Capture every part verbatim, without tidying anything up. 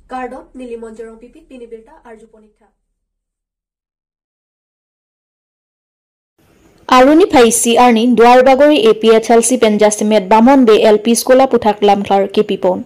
Kardom, neli Monjorong Pipi, pini birta arju ponik tha. Arni phai isi arni Duarbagori A P H L C pen jasemet Bamon Bey L P School aputhak lamklar kepipon.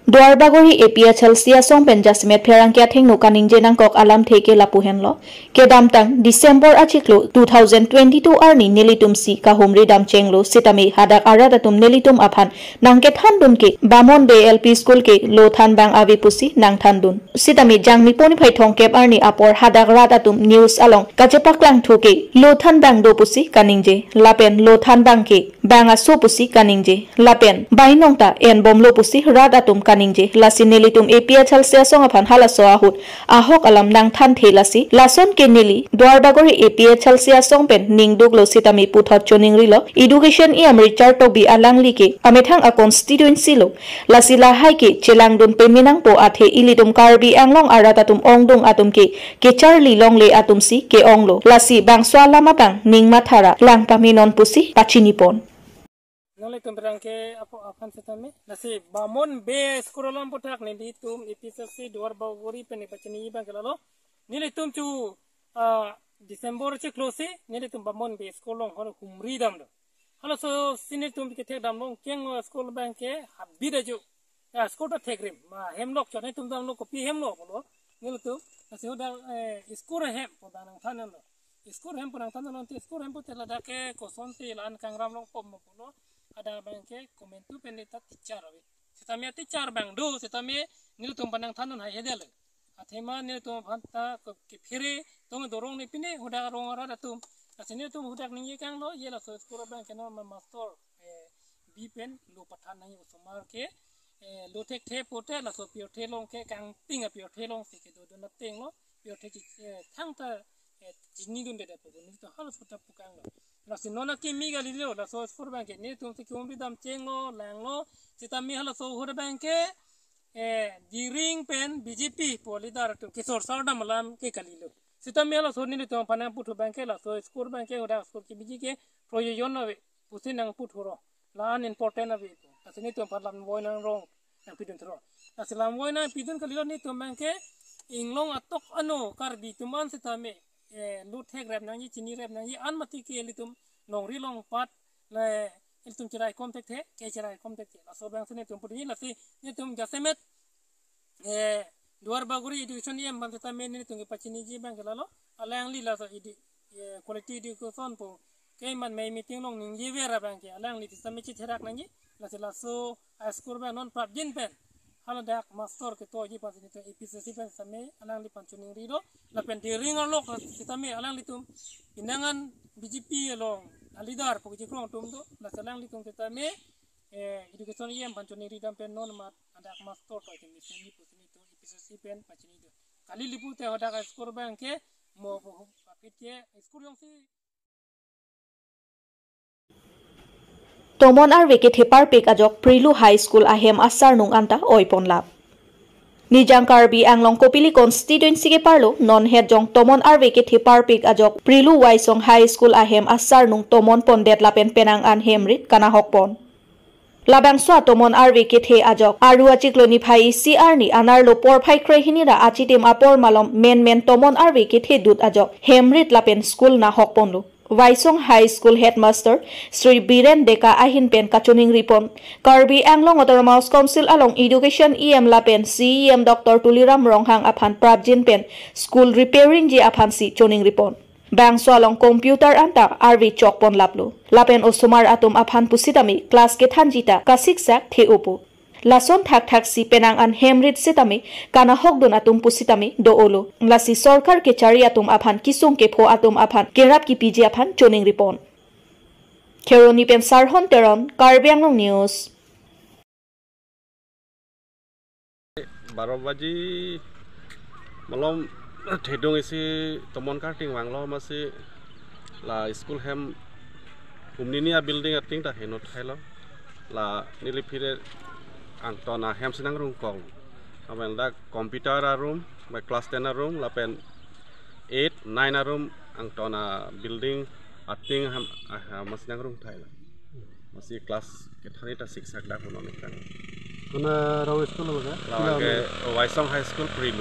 Duarbagori A P H L C asong pen jasemet pherangke athengno kaningje nangkok alamthe ke lapu henlo. Kedamtang December achiklo two thousand twenty-two arni nelitum si kahumri dam chenglo sitame hadak arat atum nelitum aphan nangkethandun ke Bamon Bey L P School ke lo thanbang ave pusi nangthandun. Sitame Jangmi poni phai thomkep arni apor hadak rat atum news along kachepaklangthu ke lo thanbang do pusi kaningje. Lapen lo thanbang ke bang aso pusi kaningje. Lapen bainong ta enbomlo pusi rat atum kaningje. Lasi nelitum A P H L C asong aphan halaso ahut ahok alam nangthanthe lasi. Lason ke neli Duarbagori A P H L C asong pen ningduklo sitame puthot choningrilo. Education E M Richard Tokbi alangli ke amethang a constituency lo. Lasi lahai ke chelangdun pemenangpo athe ilitum Karbi Anglong arat atum ongdung atum ke kecharli longle atum si ke-onglo. Lasi bangso alam abang ning mathara lang pamenon pusi pachinipon. Nanglitum pherangke apo aphan sitame. Lasi Bamon Bey School alam aputhak nelitum A P H L C Duarbagori pen pachini abang ke lalo. Nelitum chu, ah, December chiklo si nelitum Bamon Bey School along hor humri damlo. Halaso si nelitum kethek damlo keng school abang ke habit ajo. Ya, school ta thekrim. Ma hem lok chot nelitum damlo kopi hem lo pulo. Nelitum. Lasi hadak, eh, school hem pu nangthanlo. School hem pu nangthanlo, te school hem pu te ladak ke kosonsi la-an kangram long pom pulo. Hadak abang ke komantu pen ta teacher ave. Sitame teacher abang do, sitame nelitum aphan nangthandun hai hedel. Athema nelitum aphan ta ke, kephere tong dorong ne pine hadak arong arat atum. Lasi nelitum hadak ningje kanglo, ye laso school abang ke non ma master, eh, bi pen lo pathan nangji osomar ke, eh, lo thekthe pote laso pirthe along ke kangting apirthe along si kedodun ateng lo, pirthe chi, eh, thangta, eh, chinidunde pu nelitum halaso ta pu kanglo. Lasi non akimi kalilo, laso school abang ke nelitum si kehumri dam chenglo, langlo, sitame halaso ahut abang ke, eh, Dering pen B J P pu leader atum kesor sar dam alam ke kalilo. Sitame halaso nelitum aphan nangputhu abang ke laso school abang ke hadak school kebiji ke proyojon ave pusi nangputhuro. La-an important ave pu. Lasi nelitum aphan lamvoi nangrong nangpidunthuro. Lasi lamvoi nangpidun kalilo nelitum abang ke inglong atok ano Karbi atum an sitame, eh, lo thekrep nangji, chinirep nangji, an mati ke ilitum longri longpat le ilitum cheraikom thekthe, kecheraikom thekthe. Laso abang si nelitum pudunji lasi nelitum jasemet, eh, Duarbagori Education E M aphan sitame nelitum kepachiniji abang ke lalo. Alangli laso edu-, eh, quality education pu keiman mei meeting along ningjever abang ke alangli sitame chitherak nangji. Lasi laso high school abang non prapjin pen haladak master ketoji aphan si nelitum A P H L C pen sitame alangliphan choningri do. Lapen Dering arlok sitame alanglitum pinangan B J P along a leader pu kechikrong atum do. Lasi alanglitum sitame, eh, Education E M aphan choningri dam pen non mat hadak master to itum mesen ni pusi nelitum A P H L C pen pachini do. Kali lipu te hadak school abang ke mo pu apit ke school jongsi Tomon arve kethe parpik ajok Prilu High School ahem asarnung anta oiponlap. Nijang Karbi Anglong Kopili constituency keparlo non hetjong tomon arve kethe parpik ajok Prilu Waisong High School ahem asarnung tomon pondet lapen penang an hemrit kanahokpon. Labangso atomon arve kethe ajok Aru achiklo niphai isi arni anerlo porphai krehini ra achitim apor malom menmen tomon arve kethe dut ajok hemrit lapen school nahokponlo. Waisong High School Headmaster Shri Biren Deka ahin pen kachoningripon, Karbi Anglong Autonomous Council along Education E M lapen C E M Doctor Tuliram Ronghang aphan prapjin pen school repairing ji aphansi choningripon. Bangso along computer anta arve chokponlaplo. Lapen osomar atum aphan pusitame class kethanji ta kasiksak the-opo. Lason thakthak si penang an hemrit sitame kanahokdun atum pusitame do-olo. Lasi sorkar kechari atum aphan kisung kepho atum aphan kerap kipiji aphan choningripon. Kheroni pen Sarhon Teron, Karbi Anglong News. Baro baji malom thedung isi tomon karting vanglo, masi la school hem humnini a building ating ta heno thailo. La neli phire angton ahem si nangrungkong. Aben dak computer a room, ba class ten a room, lapen eight, nine a room angton a building ating ahem, ah, masi nangrung thailo. Masi class kethan ta siksak dak punon ekang. Mana rong school lo ke? Labang ke Waisong High School Prilu.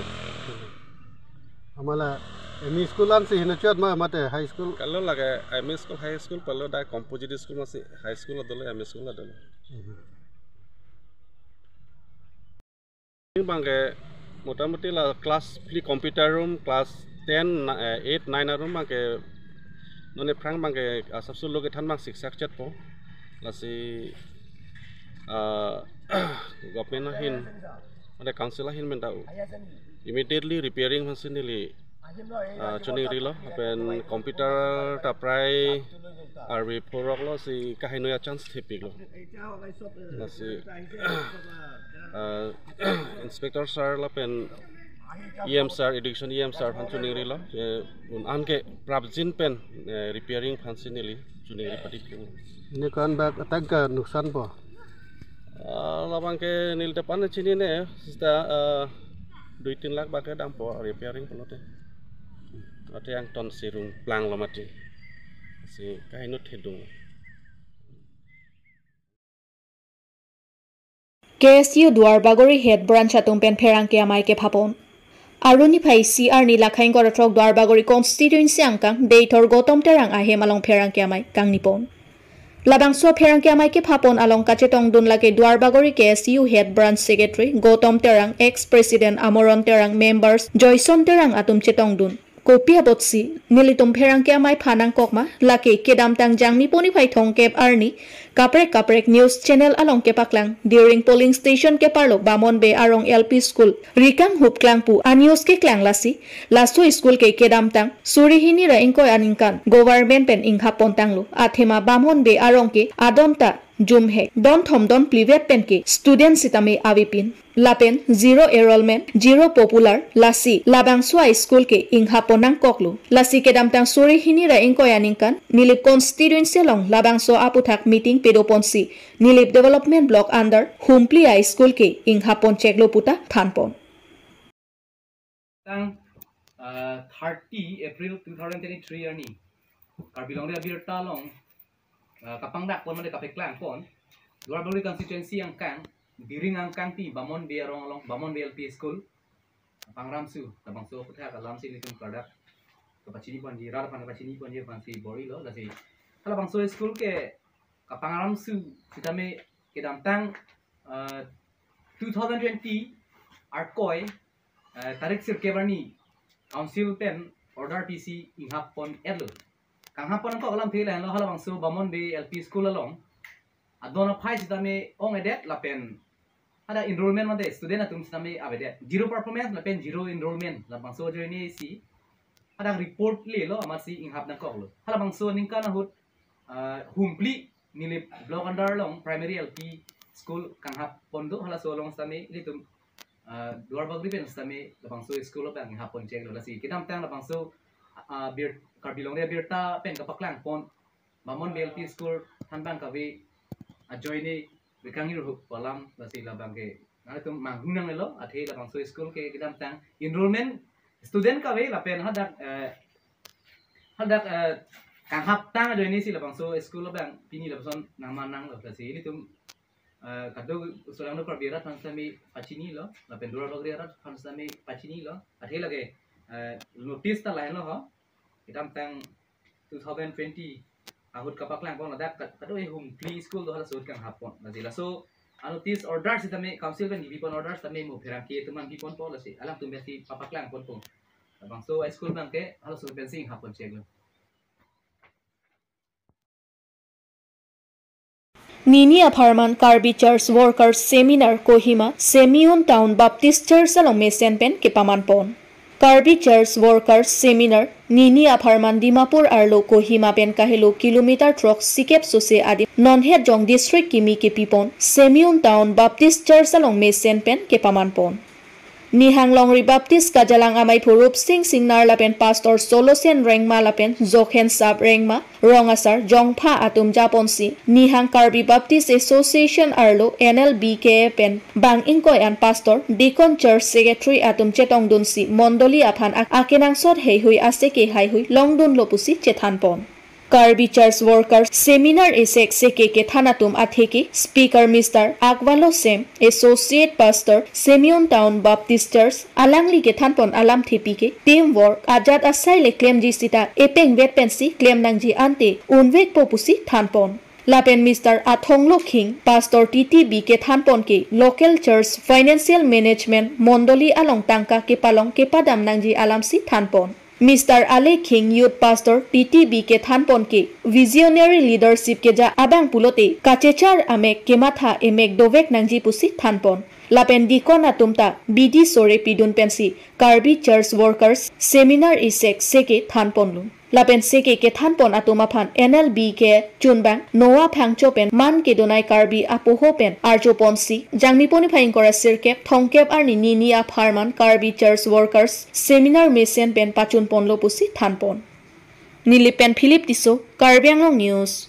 Amala M E school an si hina chot ma mate high school? Kalau lake M E school, high school palo, dak composite school masi, high school adolo, M E school adolo. Mhm. Bang ke motamoti la class phli, computer room, class ten, na-, eh, eight, nine arum bang ke non aphrang bang ke asapso lo kethan bang siksak chetpo. Lasi, ah, government ahin, ada council ahin menta u immediately repairing aphansi neli, ah, chiningrilo, lapen computer ta prai arve phuroklo, si kahinoi a-chance thepiklo. Lasi, ah, inspector sir lapen E M sir, education E M sir aphan chiningrilo, eh, un an ke prapjin pen, eh, repairing aphansi neli chiningri pati pu. Ini kan bak atangka nuksan po? Ah, labang ke neli tepan chinine, sita, ah, dui tin lakh bak ke dampo repairing pulote. Ate angton si rung planglo mati. Si kahinut thedung. K S U Duarbagori Head Branch atum pen pherangke amei kephapon. Arni phai isi arni lakhai ingkoi ra throk Duarbagori constituency angkang Deithor Gautam Terang ahem along pherangke amei kangnipon. Labangso pherangke amei kephapon along kachetongdun lake Duarbagori K S U Head Branch Secretary Gautam Terang, ex President Amoron Terang, members Joyson Terang atum chetongdun. Kopi apotsi nelitum pherangke amei phanangkok ma, lake kedamtang Jangmi poni phai thomkep arni kaprek kaprek news channel along kepaklang, during polling station keparlo Bamon Bey arong L P school ri kanghup klang pu a-news keklang, lasi laso school ke kedamtang suri hini ra ingkoi aningkan government pen inghap pontanglo. Athema Bamon Bey arong ke adon ta jumhek don thom don phli vet pen ke student sitame avepin. Lapen zero enrollment, zero popular, lasi labangso a-school ke inghap ponnangkoklo. Lasi kedamtang suri hini ra ingkoi aningkan Nilip constituency along labangso aputhak meeting padoponsi Nilip Development Block under Humpli a-school ke inghap poncheklo puta thanpon. Tang, ah, thirty April two thousand twenty-three arni Karbi Longri Abirta along, ah, kapangdakpon mate kapaklangpon Duarbagori constituency angkang, Diring angkang ti Bamon Bey arong along, Bamon Bey L P school, Pangramsu, labangso aputhak alamsi nelitum kardak kapachiniponji, rat aphan kapachiniponji aphansi bor-ilo, lasi halabangso school ke kapangramsu sitame kedamtang, ah, two thousand twenty Arkoi, eh, tarik sirkep arni council pen order pisi inghap pon-etlo. Kanghap ponnangkok alamthe lahenlo, halabangso Bamon Bey L P school along adon aphai sitame ong-edet lapen hadak enrollment mate student atum sitame avedet. Zero performance lapen zero enrollment labangso ajoinesi hadak report lelo amatsi inghap nangkoklo. Halabangso aningkan ahut, ah, Humpli Nilip Block under along primary L P school kanghap pon do, halaso along sitame ilitum, ah, Duarbagori pen sitame labangso school abang inghap poncheklo, lasi kedamtang labangso, ah, Bir-, Karbi Longri Abirta pen kapaklangpon Bamon Bey L P school thanbang kave ajoine ri kanghup pu alam, lasi labang ke nangtum manghu nanglelo, athe labangso school ke kedamtang enrollment student kave lapen hadak, eh, hadak, eh, kanghaptang ajoinesi labangso school abang pini lapuson nangman nanglo, lasi ilitum, eh, kado Solangdo Karbi arat aphan sitame pachinilo, lapen Duarbagori arat aphan sitame pachinilo, athe lake, eh, notice ta lahenlo ho, kedamtang two thousand twenty ahut kapaklangpon ladak kat-, kado e Humpli school do halaso ahut kanghap pon. Lasi laso a-notice order sitame council pen givepon order sitame mo pherangke atum aphan giponpo, lasi alangtum pensi papaklangponpo. Labangso a-school abang ke halaso pensi inghap poncheklo. Nini apharman Karbi Church Workers Seminar Kohima, Semiun Town Baptist Church along mesen pen kepamanpon. Karbi Church Workers Seminar, nini apharman Dimapur arlo Kohima pen kahelo kilometer throk sikep sose adim, nonhet jong district kimi kepipon, Semiun Town Baptist Church along mesen pen kepamanpon. Nihang Longri Baptist Kajalang amei phu Rupsing Singnar lapen Pastor Solosen Rengma lapen Jokhen Sap Rengma, rong asar jongpha atum japonsi, Nihang Karbi Baptist Association arlo N L B K A pen bang ingkoi an pastor, deacon, church secretary atum chetongdunsi mondoli aphan ak-, akenangsot heihui aseke heihui longdunlo pusi chethanpon. Karbi Church Workers Seminar Isek Seke kethan atum atheke Speaker Mister Akvalo Sem, Associate Pastor, Simeon Town Baptist Church, alangli kethanpon alamthepi ke teamwork ajat asai le klemji sita epengvet pensi klem nangji ante unvekpo pusi thanpon. Lapen Mister Athonglo Khing, Pastor T T B kethanpon ke local church financial management mondoli along tangka kepalong kepadam nangji alamsi thanpon. Mister Ale Khing, Youth Pastor T T B kethanpon ke visionary leadership keja abang pulote kachechar amek kematha emek dovek nangji pusi thanpon. Lapen deacon atum ta bidi sore pidun pensi Karbi Church Workers Seminar Isek Seke thanponlo. Lapen seke kethanpon atum aphan N L B ke chunbang Noah Phangcho pen man kedonai Karbi apoho pen arjoponsi Jangmi poni phai ingkoi ra sirkep thomkep arni nini apharman Karbi Church Workers Seminar mesen pen pachunponlo pusi thanpon. Nilip pen Philip Tisso, Karbi Anglong News.